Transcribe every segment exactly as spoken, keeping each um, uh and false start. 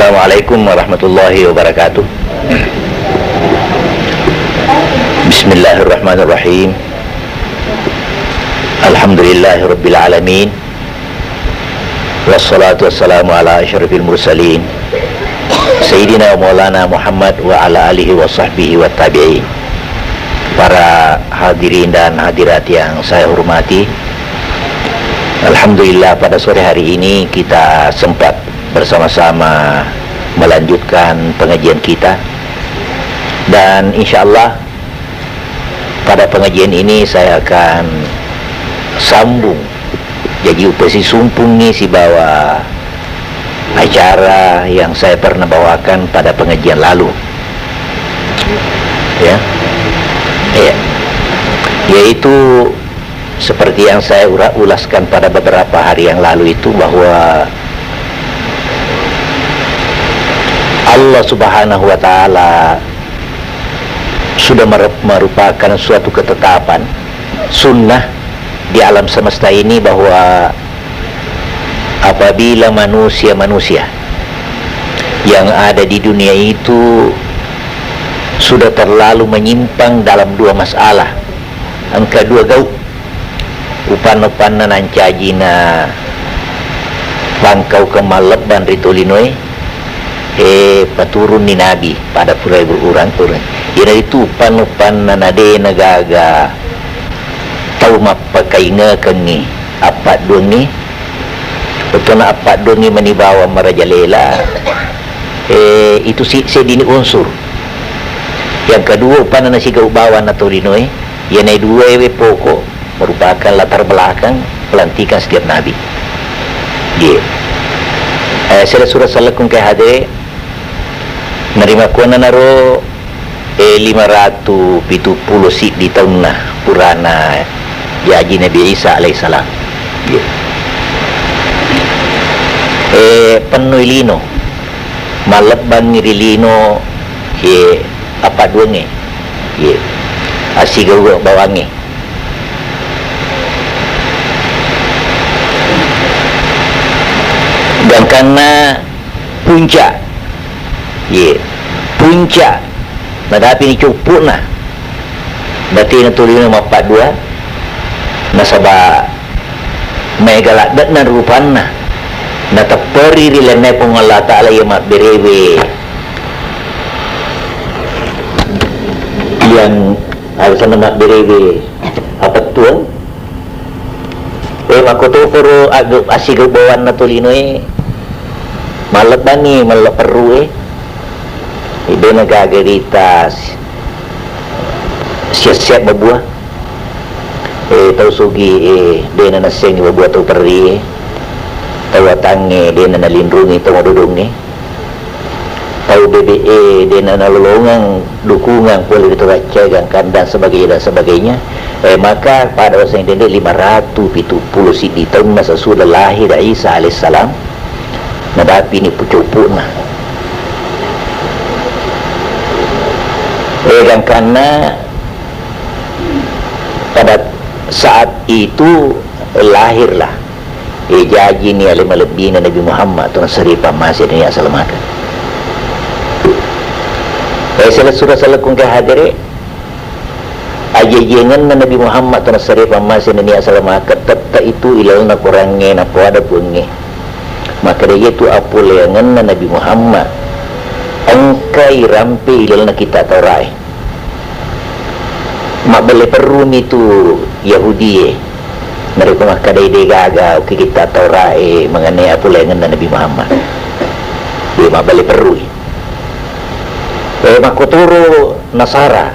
Assalamualaikum warahmatullahi wabarakatuh. Bismillahirrahmanirrahim. Alhamdulillahirabbil alamin. Wassalatu wassalamu ala asyrafil mursalin, Sayyidina wa Maulana Muhammad wa ala alihi wa sahbihi wa tabi'in. Para hadirin dan hadirat yang saya hormati, alhamdulillah, pada sore hari ini kita sempat bersama-sama melanjutkan pengajian kita, dan insyaallah pada pengajian ini saya akan sambung. Jadi, upasisumpungngi sibawa acara yang saya pernah bawakan pada pengajian lalu. Ya. Ya. Yaitu seperti yang saya ura-, ulaskan pada beberapa hari yang lalu itu, bahwa Allah Subhanahu wa Ta'ala sudah mere-, merupakan suatu ketetapan, sunnah di alam semesta ini, bahwa apabila manusia-manusia yang ada di dunia itu sudah terlalu menyimpang dalam dua masalah, engka dua gau, upanna-upanna nancaji na pangkaukeng mallebbang ri tolinoe, e, paturunni nabi pada purae urang-urang. Iyanaritu upanna-upanna na de' nagaga tau mappakaingekengngi appadduangnge, bettuanna appadduangnge mani bawang marajalela, e, itu si-, seddini unsur. Yang kedua, upanna nasigau bawang na tolinoe, iyanae duae we pokok merupakan latar belakang pelantikan setiap nabi. Ye. Eh, sila sura salakung ke hadere, narimakkuannanaro, eh, lima ratu pitu pulo siddi taunna purana jaji Nabi Isa alaihissalam. Ye. Eh, pennui lino, mallebbangngi ri lino, ye, appadduangnge, ye, assigau bawangnge. Gangkanna puncak, ye, puncak, nadapini cuppu'na, batena tolino mappaddua, nasaba maega ladde'na rupanna, natepperi ri lainna Puang Allah Ta'ala iya mabberewe, yang alasanna mabberewe apettuang. Eh, makkotoparo agge-, assigau bawanna tolinoe, mallebbanni, malleperrue, eh, de'na gaga rita s-, siap-siap babua. Eh, tau sugi, eh, de'na nassengngi babua tau perrie, tau watangnge de'na nalinrungi tau madodongnge. Tau bebe'e de'na nalolongeng dukungang pole ri tau accagangkang dan sebagainya, dan sebagainya. Eh, maka pada waseng dende lima ratu pitu pulo siddi taunna sesudah lahir Isa alaihissalam, nadapini pucuppu'na. Eh, gangkanna pada saat itu lahirlah, eh, jajini ale malebbina Nabi Muhammad, tona saripa mase dunia asalamaka. Eh, sila sura salakung ke hadere, ajajiangenna Nabi Muhammad, tona saripa mase dunia asalamaka, tetta itu ilalna korangnge, napoada puangnge. Maka de itu apuleangenna Nabi Muhammad, engkai rampe ilalna kita Taurae. Mabbelle perrumi tu Yahudie, narekko makkadai de gaga okki kitta Taurae mengenai apuleangenna Nabi Muhammad. Ye, mabbelle perrui. Eh, makkotoro Nasara.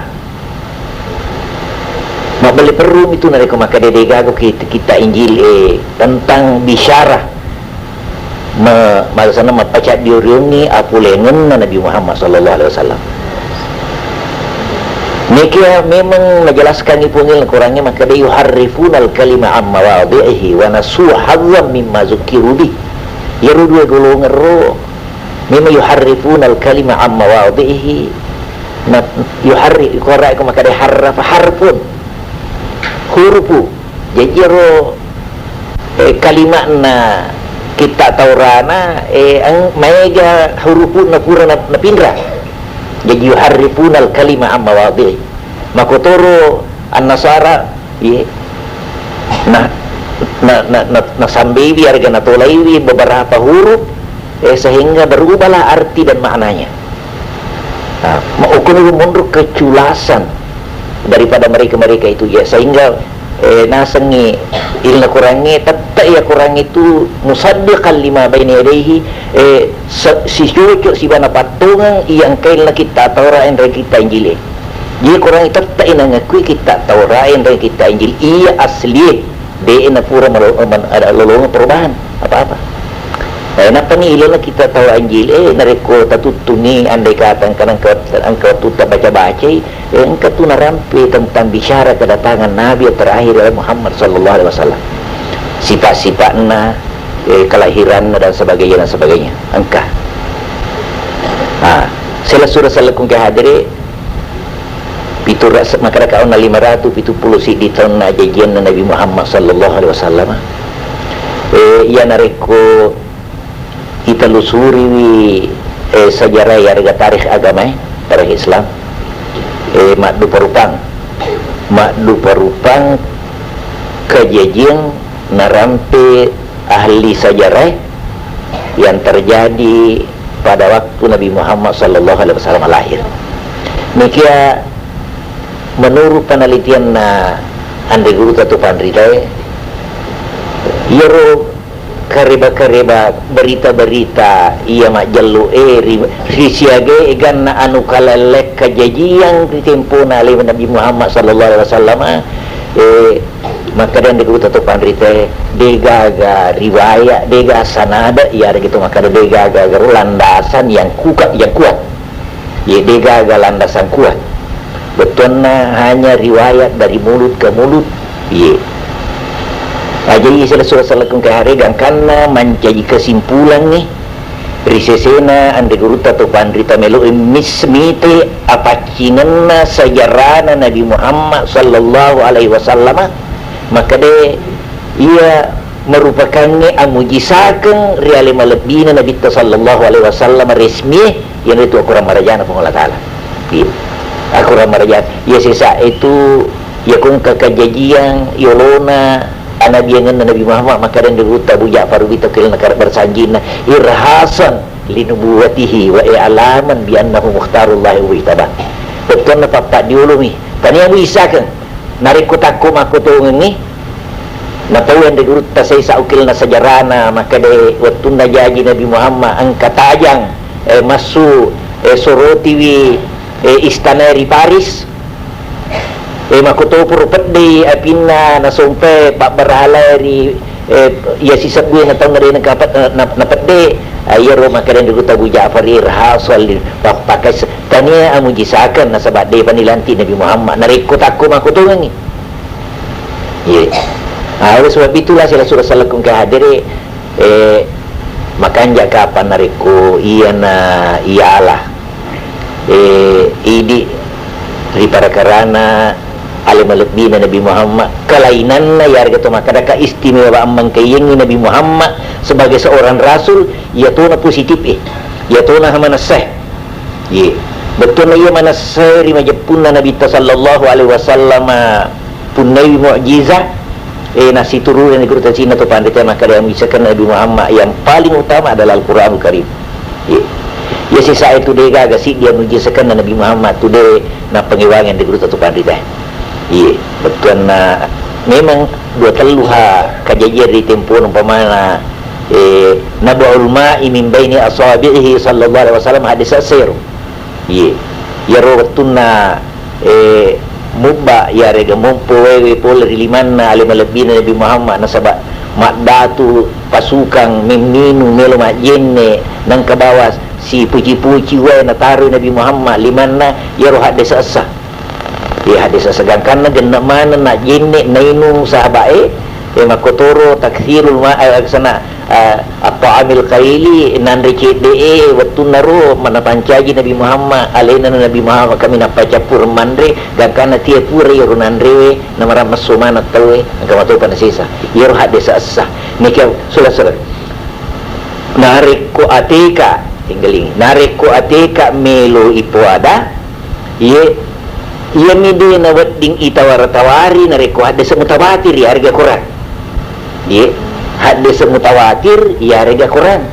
Mabbelle perrumi tu narekko makkadai de gaga okki kitta Injil, eh, tentang bisyarah me-, maksudna mappacaddi oriongngi apulengenna Nabi Muhammad sallallahu alaihi wasallam. Nekia memang najelaskan i Puang ri Korangnge makkeda, "Yuharrifunal kalima amma wadhi'ihi wa nasu hazzam mimma zukkiru bih." Iyaro dua golongan ro memang yuharrifunal kalima amma wadhi'ihi. Na yuharri-, Korangnge makkeda harrafa harfun. Hurufu. Jaji iyaro, eh, kalimatna Kitta Taurana, eh, ang-, maega hurupu'na pura na-, napinra. Jaji yuharrifunal kalima amma wadhi'i. Makotoro Annasara, ye, na, na, na, na, nasambeiwi, arga natolaiwi beberapa huruf, eh, sehingga berubahlah arti dan maknanya. Nah, ma-, ukur mundur keculasan daripada mereka-mereka itu, ya, sehingga eh, nasengngi ilna Qurangnge, tette iya Qurangnge tu musaddiqan lima baina yadaihi, eh, se-, sicocok sibawa napattongeng iya engka ilna kitta Taura enreng kitta Injil e. Jadi Qurangnge tette inangakui kitta Taura enreng kitta Injil iya asli e, de na pura malo-, man-, ada lolonga perubahan apa-apa. Eh, nappani ilana kitta Taura Injil e, narekko tatuttungi andai kata engka, engka, engka wattu tabaca-bacai, Eh, engka tu narampe tentang bicara kedatangan Nabi yang terakhir adalah Muhammad sallallahu alaihi wasallam. Sifat-sifatna, eh, kelahiranna dan sebagainya dan sebagainya. Engka. Ah, sela sura salakung ke hadere, pitu ra-, makkadaka onna lima ratu pitu pulo siddi taunna ajajianna Nabi Muhammad sallallahu alaihi wasallam. Eh, iya narekko itelusuriwi, eh, sejarah yarega tarikh agamae, tarikh Islam, eh, maddupa rupang, maddupa rupang kajajiang narampe ahli sejarah yang terjadi pada waktu Nabi Muhammad sallallahu alaihi wasallam lahir. Nikia menurut penelitianna Anre Guru Tatu Panritae, iyaro kareba-kareba, berita-berita iya majjellu e ri, risiaga e ganna anu kalellekka jajiang ri tempona alena Nabi Muhammad sallallahu alaihi wasallam, eh, makkeda Anre Guru Tatu Panritae, degaga riwayat, dega sanada, iya gitu makkeda degaga landasan yang kuka-, yang kuat. Ye, degaga landasan kuat. Bettuanna hanya riwayat dari mulut ke mulut. Ye. Aja iya sila sura salakung ke hari gangkanna mancaji kesimpulangngi ri sesena Anre Gurutta to panrita melo mis mite apaccinenna sejarana Nabi Muhammad sallallahu alaihi wasallama, makkeda iya merupakangnge amujisakeng ri ale malebbina Nabitta sallallahu alaihi wasallam resmie, iyanaritu akorang marajana Puang Allah Ta'ala. Iya. Akorang marajana. Iya sesa itu, iya kongka kajajiang yolona anabiangenna Nabi Muhammad, makkeda Anre Gurutta Abu Ja'far Wita kilna kare bersanjinna irhasan linubuwatihi wa i'laman bi annahu mukhtarullahi wa ijtaba. Bettuanna pappaddiolomi. Tania mujisakeng. Narekko takko makkotongengngi, napau Anre Gurutta sesa ukilna sejarana, makkeda wettunna jaji Nabi Muhammad engka tajang, eh, massu, eh, sorotiwi, eh, istana ri Paris, eh, makkotopuro peddei apinna nasompai pabbarahalae ri eh, iya sisebbu na taunna de nengka pe-, eh, na-, napedde, eh, iyaro makkeda Anre Gurutta Abu Ja'far irhasal li-, pa-, pakai se-, tania amujisakeng nasaba depa nilanti Nabi Muhammad narekko takko makkotongengngi. Iya. Ah, oleh sebab itulah sila sura salakung ke hadere, eh, makanja kapan narekko iyana iyalah eh, idi ri parakarana ale malebbina Nabi Muhammad, kalainanna yarega to makkeda kaistimewa ammangkaiyengngi Nabi Muhammad sebagai seorang rasul, iyatona positif e, iyatona manessa e. Ye. Bettuanna iya manessa e ri majeppunna Nabitta sallallahu alaihi wasallama punnaiwi mu'jizah, eh, nasiturungenni guru tacinna to panrita makkeda muisakenna Nabi Muhammad yang paling utama adalah Al-Quranul Karim. Iya. Iya sesa itu de gaga siddi muisakenna Nabi Muhammad tu de nappangewangi Anre Gurutta to panrita. Iya, bettuanna memang dua tellu ha kajajian ri tempona umpamana, eh, nab'ul ma'i min baini asabi'ihi sallallahu alaihi wasallam hadis sero. Iye. Iyaro wettunna, eh, mubba yarega mompo waewe pole ri limanna ale malebbina Nabi Muhammad, nasaba maddatu pasukang memminu melo majjenne, nengka bawa sipuci-puci wae nataroi Nabi Muhammad limanna, iyaro haddesa essa. Iya, haddesa essa gangkanna genne maneng najjenne nainung sahabae, eh, makkotoro takthirul ma-, eh, sana eh, at-ta'amil qalili, nanre cedde'e wettunnaro manapancaji Nabi Muhammad, alena Nabi Muhammad kami nappacappureng manre, gangkanna tia pura iyaro nanrewe namarammesso maneng tauwe, engka matopa nasesa. Iyaro haddesa essa. Nikia sula-sula. Narekko ateka, tinggaling, narekko ateka melo ipoada, iye, iyami de nawedding itawara-tawari narekko haddese mutawatir, iyarega Quran. Iye, haddese mutawatir, iyarega Quran.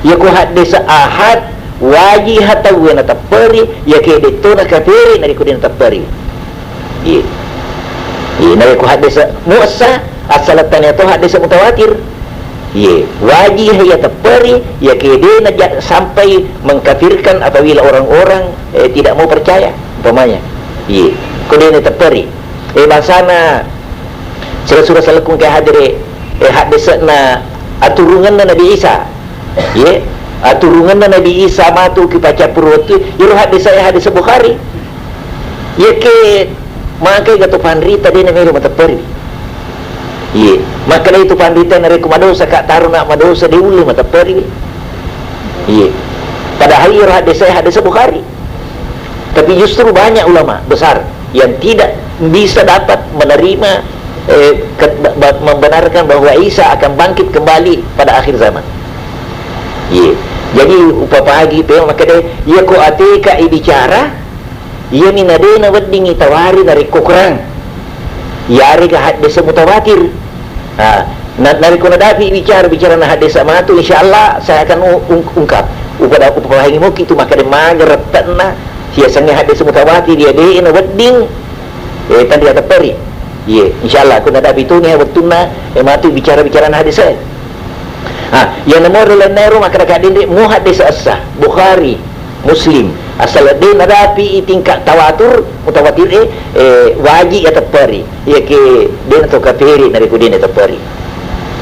Iyako haddese ahad, waji ha tauwe natepperi, iyake detto nakapere narekko de natepperi. Iye. Iye, narekko haddese muassa, assaleng tania to haddese mutawatir. Iye, waji iya tepperi, iyake de naja-, sampai mengkafirkan apabila orang-orang, eh, tidak mau percaya, umpamanya. Iye, ko de natepperi. Eh, bangsana sila sura salakung ke hadere, eh, haddese'na aturungenna Nabi Isa. Iye, aturungenna Nabi Isa matu ki pacappuru wettu, iyaro haddese, haddese Bukhari. Iyake magai gato panrita de namelo matepperi. Iye, makkedai tu panrita, narekko madosa ka, tarona madosa, de ulle matepperi. Iye. Padahal iyaro haddese, haddese Bukhari. Tapi justru banyak ulama besar yang tidak bisa dapat menerima, eh, ke-, ba-, ba-, membenarkan bahwa Isa akan bangkit kembali pada akhir zaman. Iye. Jadi upapagi pe makkeda, iyako ateka ibicara, iyami nade naweddingi tawari narekko Quran. Iyarega haddese mutawatir. Ha, na-, narekko nadapi bicara, bicara na haddese matu, insya Allah saya akan u-, ung-, ungkap. Upada-, upapahangi muki tu makkeda maga rette'na siasengnge haddese mutawatir, iya de nawedding, eh, tanri atepperi. Iye, insya Allah, ko nadapi tongi wettunna, eh, matu bicara-bicara na haddese. Ha, iya nomor lainna ero makkeda ka denre mu haddese essa, Bukhari, Muslim, asal de nadapi tingkat tawatur, mutawatir, eh, eh, waji iya tepperi. Iyake de nato kapere narekko de natepperi.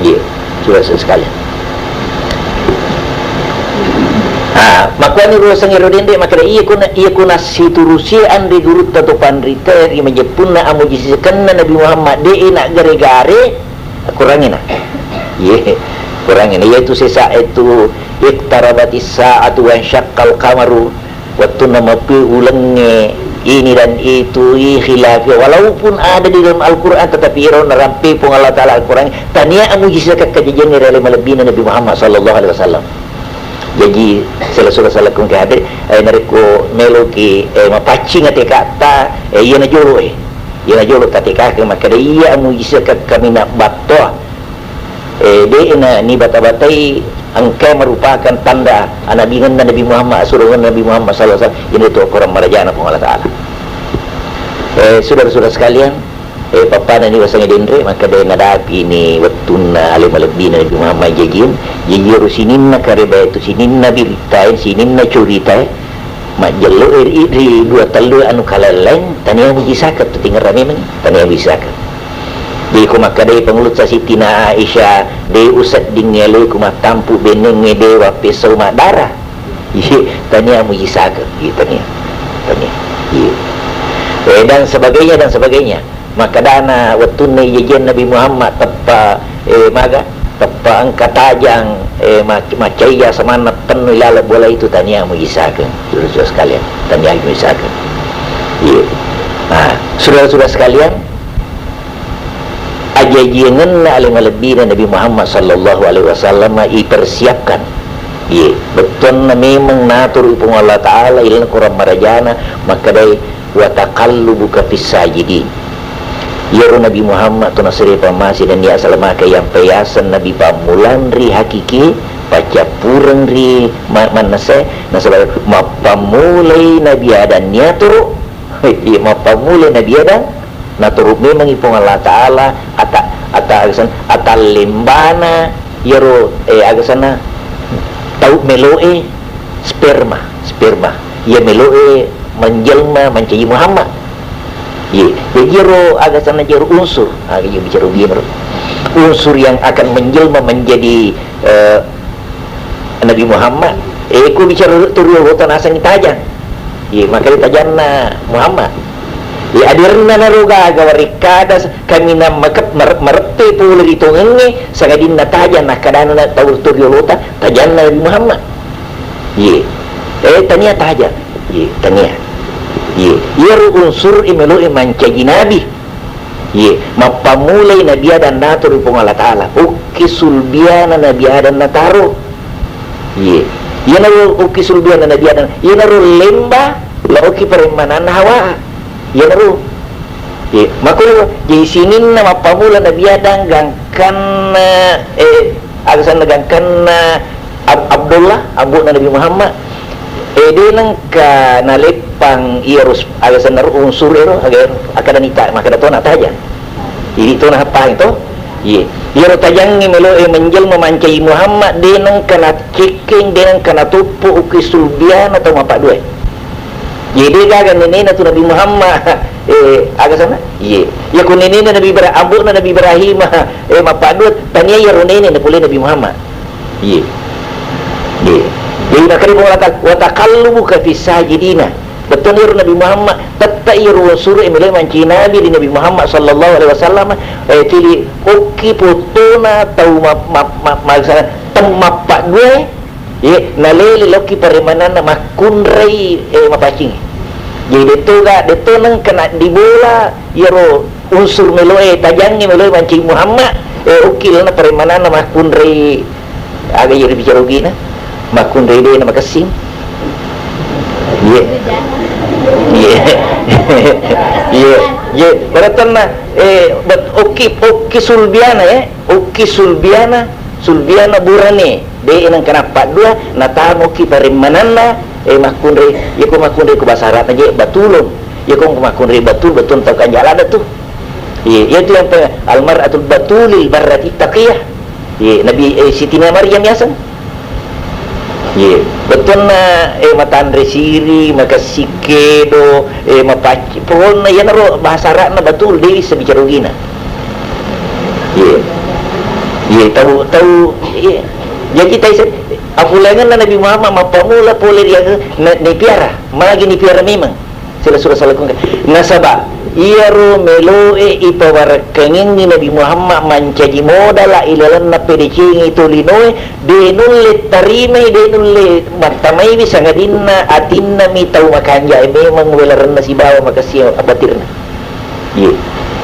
Iya, sudah sekalian. Ah, makkuani ruaseng ero denre makkeda, iya kuna, iya kuna siturusi anre gurutta to panrita ri majeppunna amujisakenna Nabi Muhammad, de na gare-gare, Kurangina. Iye, kurangina. Iyatu sesa itu, "Iqtarabatis sa'atu wansyaqqal qamaru." Wettunna mapi ulengnge, ini dan itu, i khilafi. Walaupun ada di dalam Al-Quran, tetapi iro narampe Puang Allah Ta'ala Al-Quran, tania amujiza kajajengna ri ale malebbina Nabi Muhammad sallallahu alaihi wasallam. Jaji, sela-, sura salakung ke hadere, eh, narekko meloki, eh, mapaccing atekatta, eh, iyana jolo, eh. Iyana jolo tatekake makkeda, iya amujiza ka-, kaminang battoa. Eh, de'na nibata-batai engka merupakan tanda anabingenna Nabi Muhammad, asurongenna Nabi Muhammad sallallahu alaihi wasallam, iyana tu akorang marajana Puang Allah Ta'ala. Eh, saudara-saudara sekalian, Eh, pappada ni wasengnge denre, makkeda nadapi ni wettunna ale malebbina Nabi Muhammad jajian. Jaji ero sininna kareba itu, sininna birittae, sininna curitae, majjello ri, ri dua tellu anu kalelleng, tania mujisaka tu tingerra memang, tania mujisaka. Jadi ko makkeda pangulutta Siti Aisyah, de usedding aleku mattampu benengnge de wappesau maddara. Iye, tania mujisaka, iye, tania. Tania. Iye. Eh, dan sebagainya, dan sebagainya. Makkedana wettunna ijajiang Nabi Muhammad teppa, eh, maga, teppa engka tajang, eh, mac-, maccaija samanna pennu ilaleng bola itu, tania mujisakeng, saudara-saudara sekalian, tania mujisakeng. Iya. Nah, saudara-saudara sekalian, ajajiangenna ale malebbina Nabi Muhammad sallallahu alaihi wasallam ipersiapkan. Iya, bettuanna memang naturu Puang Allah Ta'ala ilalenna Quran marajana, makkedai, "Wa taqallubuka fis sajidin." Iyaro Nabi Muhammad tu nasere pammase nennia salamaka yang payaseng Nabi pammulang ri hakiki, paccappureng ri ma-, mannese, nasaba mappammulai Nabi Adam niaturu, iya, mappammulai Nabi Adam, naturu memangi Puang Allah Ta'ala ata-, ata-, agaseng, atallembana iyaro, eh, agasenna tau meloe sperma, sperma. Iya meloe menjelma mancaji Muhammad. Iya, jadi iyaro agasenna jero unsur, ah, iya bicara biyen ro. Unsur yang akan menjelma menjadi, eh, Nabi Muhammad. Eh, ko bicara tu riolota nasengngi tajang. Iya, makanya tajanna Muhammad. Iya, aderenna naro gaga warekkada kaminang makep-, mer-, mereppe pole ri tongengnge, sangadinna tajang nakkadana na tau tu riolota, tajanna Nabi Muhammad. Iye. Eh, tania tajang. Iye, tania. Iye. Iyaro unsur e meloe mancaji nabi. Iye. Mappammulai Nabi Adam naturu Puang Allah Ta'ala. Okki sulbiana Nabi Adam nataro. Iye. Iyanaro okki sulbianna Nabi Adam. Iyanaro lemba, laoki paremmananna Hawa. Iyanaro. Iye. Makko, jadi sininna mappamula Nabi Adam gangkanna, eh, aga asenna gangkanna Ab-, Abdullah, ambo'na Nabi Muhammad. Eh, de nengka naleppang iyaro s-, aga asenna ro unsur ero, aga ero, akkada nita-, makkada tona tajang. Jadi tona happaeng to? Iye. Iyaro tajangnge meloe menjelma mancaji Muhammad, de nengka nacekkeng, de nengka natoppo okki sulbiana tau mappaddua. Jadi de gaga nenena tu Nabi Muhammad, eh, aga asenna? Iye. Iya ko nenena Nabi Ibra-, ambo'na Nabi Ibrahim, eh, mappaddua, tania iyaro nene napole Nabi Muhammad. Iye. Iye. Jadi makkeda Puang Allah Ta'ala, "Wa taqallubuka fis sajidina." Bettuanna iyaro Nabi Muhammad, tette iyaro unsur e melo mancaji nabi ri Nabi Muhammad sallallahu alaihi wasallam, eh, tili okki fottona tau ma-, ma-, ma-, ma-, temmappaddua, eh, nalele lokki paremananna makkunrai, eh, mapaccing. Jadi detto ga, detto nengka naddibola iyaro unsur meloe, tajangnge meloe mancaji Muhammad, eh, okki lalenna paremananna makkunrai aga iyaro bicara ogina, makkunrai de na makessing. Iye. Iye. Iye. Iye. Baratanna, eh, bet-, okki, okki sulbiana, eh, okki sulbiana, sulbiana burane. De nengka nappaddua, natamoki paremmananna, eh, makkunrai, iyako makkunrai ko bahasa Arabna je batulun. Iyako makkunrai batul, batul tau kanja ladde tu. Iya, iyatu yang pe-, almar'atul batulil barrati taqiyah. Iya, Nabi, eh, Siti Maryam yaseng. Iya, bettuanna, eh, matanre siri, makessing kedo, eh, mapacci. Pokokna iyanaro bahasa Arabna batul, de wisseng bicara ogina. Iya. Iya, tau, tau, iya. Jadi tai se-, afulangenna Nabi Muhammad mappamula pole ri anu, na-, nipiara, magi nipiara memang. Sila sura salakungka. Nasaba iyaro meloe ipabarakkangengngi Nabi Muhammad mancaji modala ilalenna pedecengi tolinoe, de nulle tarimai, de nulle mattamaiwi sangadinna atinnami tau makanjae memang welarenna sibawa makessing abatirna. Iye.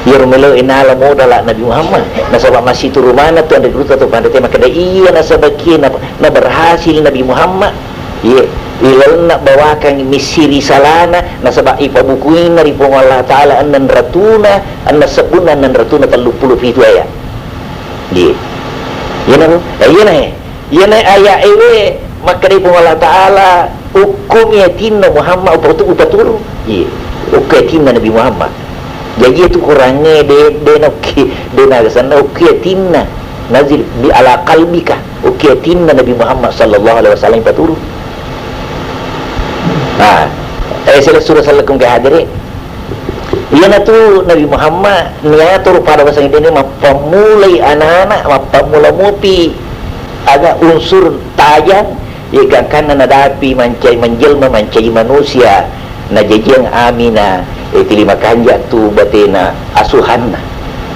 Iyaro meloe nala modala Nabi Muhammad. Nasaba massituru maneng tu anre gurutta to panrita makkeda, iya nasaba kie na, na berhasil Nabi Muhammad. Iye. Ilalenna bawakang missiri salana, nasaba ipabukuinna ri Puang Allah Ta'ala enneng ratuna, enneng sebbunna enneng ratuna telluppulo pitu aya. Iye. Iyanaro, eh, iyana, eh. Iyana ayat ewe makkedai Puang Allah Ta'ala, "Ukkumi atinna Muhammad upatu-, upaturu." Iya, ukki atinna Nabi Muhammad. Jaji itu Qurangnge de, de nokki, de naga sanna ukki atinna. Nazil bi ala qalbika, ukki atinna Nabi Muhammad sallallahu alaihi wasallam paturu. Nah, eh, sila sura sallakum ke hadiri. Iyanatu Nabi Muhammad niatoro pada bahasa Indonesia mappammulai anak-anak, mappammula mupi aga unsur tajang, iya gangkanna nadapi mancai manjelma, mancaji manusia, najajiang Aminah, eh, tili makanja tu batena asuhanna,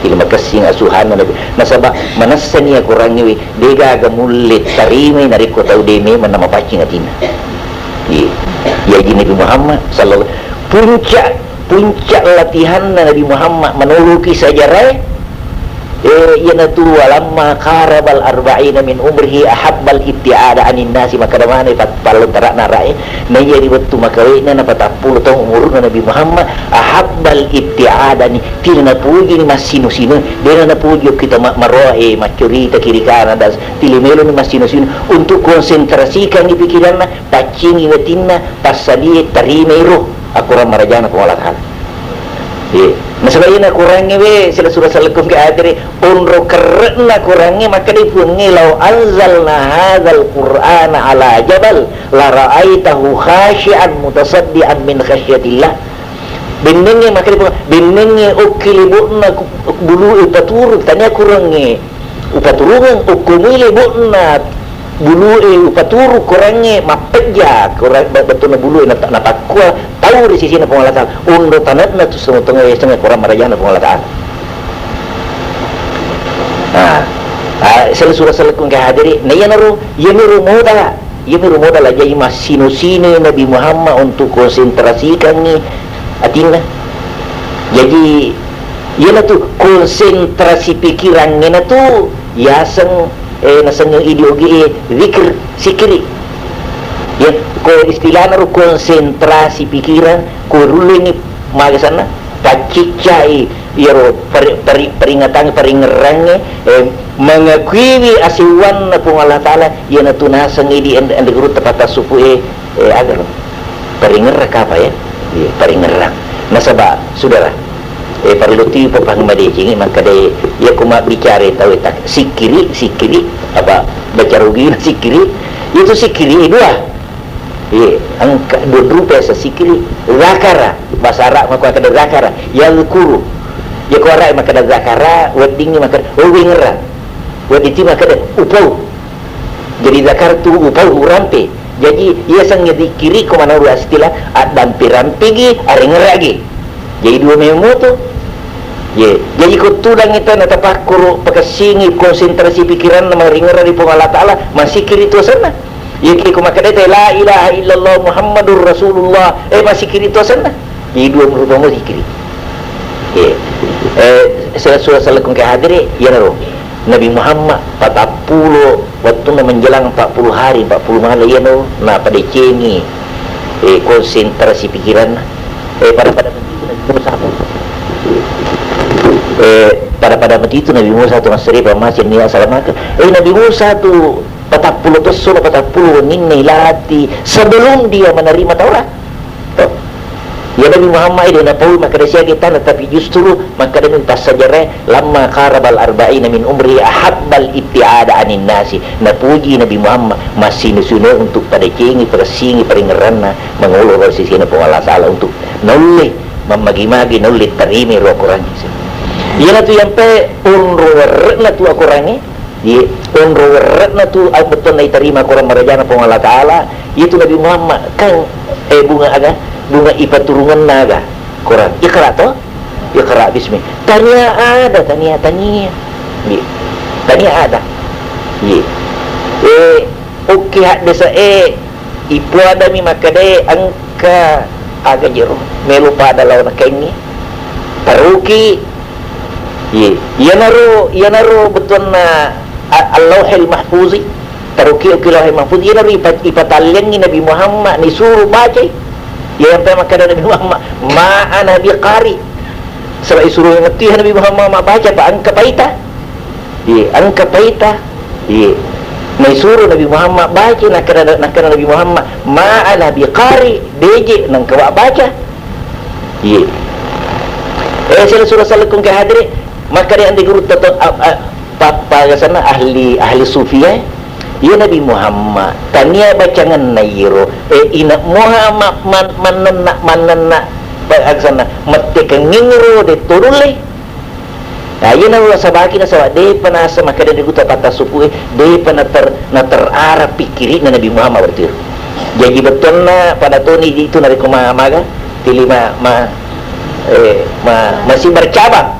tili makessing asuhanna Nabi. Nasaba manessani Akorangnge we, degaga mulle tarimai narekko tau de memang namapaccing atinna. Iya. Jaji Nabi Muhammad sallallahu, puncak, puncak latihanna Nabi Muhammad manoloki sajarae, eh, iyanatu walamma qarabal arba'ina min umrihi ahabbal ibtiada anin nasi, makkeda maneng pat-, pallontara'na ra'e, naiya ri wettu makawe'na napatappulo taung umurna Nabi Muhammad, ahabbal ibtiada ni, tila napojini massino-sino, dena napoji okki tama-, maroa, eh, maccurita kiri kanan, dan tili meloni massino-sino untuk konsentrasikangngi pikiranna, paccingi watinna, passalie tarimai ro akorang marajana Puang Allah Ta'ala. Iya. Nasaba iyana Korangnge we, sila sura salakung ke adere, onro kerre'na Korangnge, makkedai Puangnge, "Lau anzalna hadzal Qur'ana ala jabal, la ra'aitahu khashi'an mutasaddian min khasyatillah." Bennengnge, makkedai Puang, bennengnge okki lebo'na ku-, bulu'e paturu, tania Korangnge. Upaturungeng, okko mui lebo'na bulu'e upaturu Korangnge mappejja, Korang-, be-, bettuanna bulu'e nata-, napakkua tau ri sisina Puang Allah Ta'ala. Onro tane'na tu semua tonga yasengnge Korang marajana Puang Allah Ta'ala. Nah, ah, sela sura salakung ke hadiri, na iyanaro, iyanaro modala. Iyami ro modal ajai massino-sinoi Nabi Muhammad untuk konsentrasikangngi atinna. Jaji, iyanatu konsentrasi pikirangnge natu yaseng Eh, nasengngeng idi ogi e, zikir, sikkiri. Ya, ko istilahna ro konsentrasi pikiran, ko rullengngi maga sanna, pacciccai iyaro pari-, pari-, paringatang, paringerrangnge, eh, mangakuiwi asewwanna Puang Allah Ta'ala, iyanatu naseng idi ende-, ende gurutta patassupu e, eh, agaro. Paringerrang kapa ya? Iya, paringerrang. Nasaba, sudara, eh, parellu tu ipapahang madecengi, makkeda, iya ko mabbicara tau tak sikkiri, sikkiri, apa, baca rugi sikkiri, itu sikkiri dua. Iya, engka dua rupa asa sikkiri. Zakara, bahasa Arab mako makkeda zakara, yadzkuru. Iya ko Arab makkeda zakara, weddingngi makkeda, oh, wingerrang. Wedding tu makkeda, upau. Jadi zakartu upau, urampe. Jaji, iya sengnge zikiri ko manuru istilah, addampe-rampegi, arengeragi. Jadi dua memang moto. Ye, jaji ko tudangngi tau natapakkuru, pakessingi, konsentrasi pikiranna, maringerra ri Puang Allah Ta'ala, masikiri tu asenna. Iya ki ko makkeda te, "La ilaha illallah Muhammadur Rasulullah," eh, masikiri tu asenna. Jadi dua rupa mo zikiri. Ye. Eh, sura-sura salakung ke hadiri, iyanaro. Nabi Muhammad patappulo, wettunna menjelang empat puluh hari, empat puluh malam, iyano napadecengi, eh, konsentrasi pikiranna. Eh, pada-pada matitu Nabi Musa. Eh, pada-pada matitu Nabi Musa tu massere pammaci nia salamaka. Eh, Nabi Musa tu patappulo tosso, patappulo wenninna ilati sebelum dia menerima Taurat. To. Iya Nabi Muhammad de napaui makkeda siaga tana, tapi justru makkedami passajarae, "Lamma qarabal arba'ina min umri ahabbal ibtiada anin nasi." Napuji Nabi Muhammad, massino-sino untuk padecengi, pakessingi paringerranna, mangolo ro sisina Puang Allah Ta'ala untuk naulle mammagi-magi, naulle tarimi ro Akorangnge. Iyanatu yampe onro werre'na tu Akorangnge, Ye, onro werre'na tu, ah, bettuanna itarima Korang marajana Puang Allah Ta'ala, iyatu Nabi Muhammad, kan, eh, bunga aga? Bunga ipaturungenna aga? Korang. Iqra to? Iqra bismi. Tania ada, tania, tania. Ye. Tania ada. Ye. Eh, oke, haddesa, eh, ipuadami makkeda, eh, engka aga jero. Melo pada laona kaingi. Taruki. Ye, iyanaro, iyanaro bettuanna a-, Al-Lauhil Mahfuzi, taruki-, ki Lauhil Mahfuz, iyanaro ipa-, ipatalliangngi Nabi Muhammad, nisuru bacai. Iya, yampe makkeda Nabi Muhammad, "Ma ana biqari." Saba isuru mettu Nabi Muhammad mabbaca, pa engka paita. Ye, engka paita. Ye. Naisuru Nabi Muhammad baca, nakkeda, nakkeda Nabi Muhammad, "Ma ana biqari," deje nengka wa baca. Iye. Eh, sila sura salakung ke hadiri, makkeda ande gurutta to, a-, a-, pa-, pagasanna ahli, ahli sufi, eh. Iya Nabi Muhammad, tania bacangenna iyero, eh, ina moha ma-, man-, mannenna, mannenna, pagasanna, mettekengngeng ro de torulle. Nah, iya nasabaki nasaba depa nasa makkeda ande gurutta patassupu e, depa nater-, naterarah pikkiri'na Nabi Muhammad berarti. Jaji bettuanna pada toni itu narekko ma-, maga, tili ma-, ma-, eh, ma-, masih bercabang.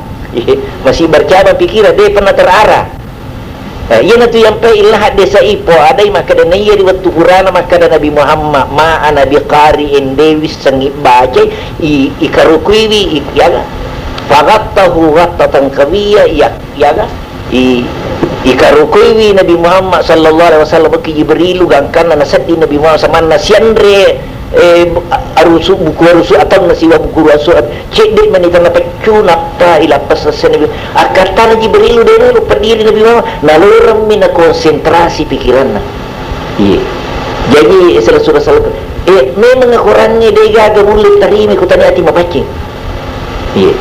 Masih bercabang pikiran, depa naterarah. Nah, iyanatu yampe illa haddesa ipo adai makkeda naiya ri wettu purana makkeda Nabi Muhammad, "Ma ana biqari'in," de wissengngi bacai, i-, ikarukuiwi, i-, iyaga. Faghattahu ghattatan qawiyya, iya-, iyaga. I-, ikarukuiwi Nabi Muhammad sallallahu alaihi wasallam ki Jibrilu gangkanna nasedding Nabi Muhammad samanna sianre, eh, bu-, arusu, buku arusu atanna siwa buku arusu at-, cedde mani tanna peccu nappa ilappessesseni. Akkattana Jibrilu de melo pediri Nabi Muhammad, naloremmi nakonsentrasi pikiranna. Iya. Jadi, sila sura salakung, eh, memang akorangnge de gaga mulle tarima ko tania ati mapaccing. Iya.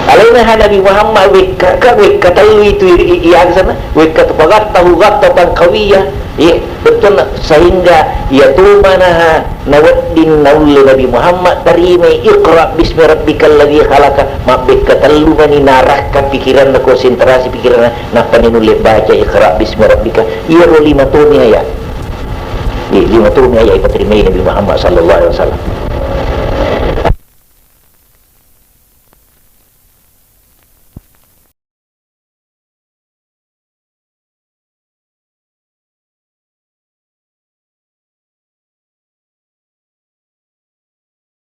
Alaina ha Nabi Muhammad wekka, ka wekka tellu itu i-, i-, iya sana, wekka tu faghattahu ghattatan qawiyya. Iya, bettuanna sehingga iya tu manaha nawedding naulle Nabi Muhammad tarimai iqra bismi rabbikal ladzi khalaqa, mabbekka tellu mani narakka pikiranna, konsentrasi pikiranna, nappani nulle baca iqra bismi rabbika. Iyaro lima tomi ayat. Iya, lima tomi ayat ipatarimai Nabi Muhammad sallallahu alaihi wasallam.